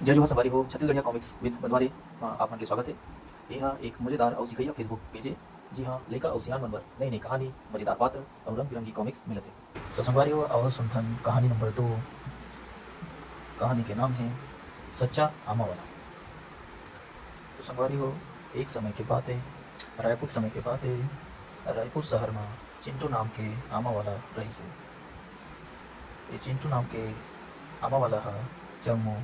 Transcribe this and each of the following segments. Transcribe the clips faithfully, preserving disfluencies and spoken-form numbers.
जय जोहार संगवारी हो, छत्तीसगढ़िया Comics with बंदवारी म आप मन के स्वागत हे। ये हा एक मजेदार अउ सिखैया Facebook page हे, जिहां लइका अउ सियान मन बर नई-नई कहानी, मजेदार पात्र अउ रंग-बिरंगी comics मिलत हे। तो संगवारी हो, आओ सुनथन कहानी नंबर दो। कहानी के नाम हे सच्चा आमा वाला। तो संगवारी हो, एक समय के बात हे, रायपुर समय के बात हे, रायपुर शहर म चिंटू नाम के आमा वाला रहिस हे। ये चिंटू नाम के आमा वाला ह जम्मो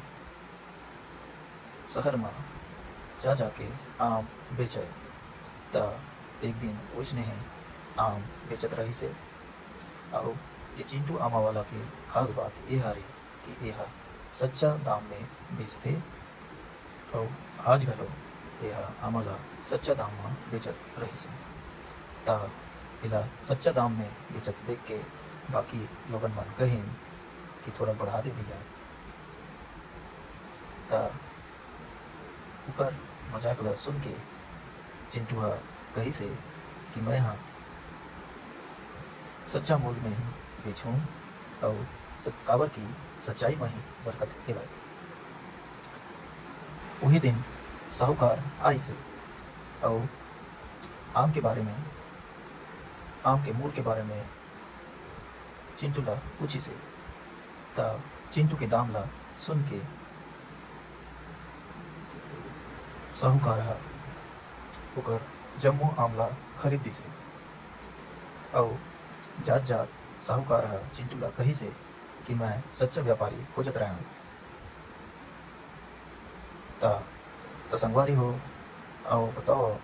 शहर म जा जाके आम बेचय। त एक दिन ओइसने हे आम बेचत रहिस हे। अउ ये चिंटू आमा वाला के खास बात ये हरे कि ये ह सच्चा दाम में बेचथे। अउ आज घलो ये ह आमा ला सच्चा दाम म बेचत रहिस हे। त एला सच्चा दाम में बेचत देख के बाकी लोगन मन कहिन कि थोड़ा बढ़ा दे भैया। त ओकर मजाक ल सुन के चिंटू ह कहिस हे कि मैं ह सच्चा मूल में ही बेचहूं, अउ स-, काबर कि सच्चाई म ही बरकत हेवय। उही दिन साहूकार आइस हे अउ आम के बारे में, आम के मूल के बारे में चिंटू ला पूछिस हे। त चिंटू के दाम ला सुन के साहूकार ह ओकर जम्मो आम ला खरीद दिस हे। अउ जात-जात साहूकार ह चिंटू ला कहिस हे कि मैं सच्चा व्यापारी खोजत रहंव। त, त संगवारी हो, अउ बताओ,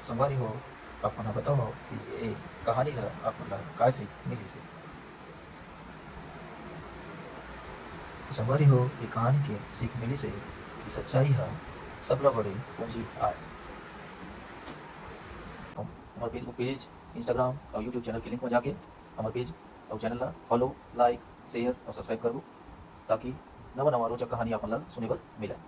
संगवारी हो, आप मन ह बताओ कि ए कहानी ला आप मन ला काय सीख मिलिस हे? तो संगवारी हो, ए कहानी के सीख मिलिस हे कि सच्चाई ह सबला बड़े पूंजी आय। हमर Facebook page, Instagram अउ YouTube channel के link म जाके हमर page अउ channel ला follow, like, share अउ subscribe करहू, ताकि नवा-नवा रोचक कहानी आप मन ला सुने बर मिलय।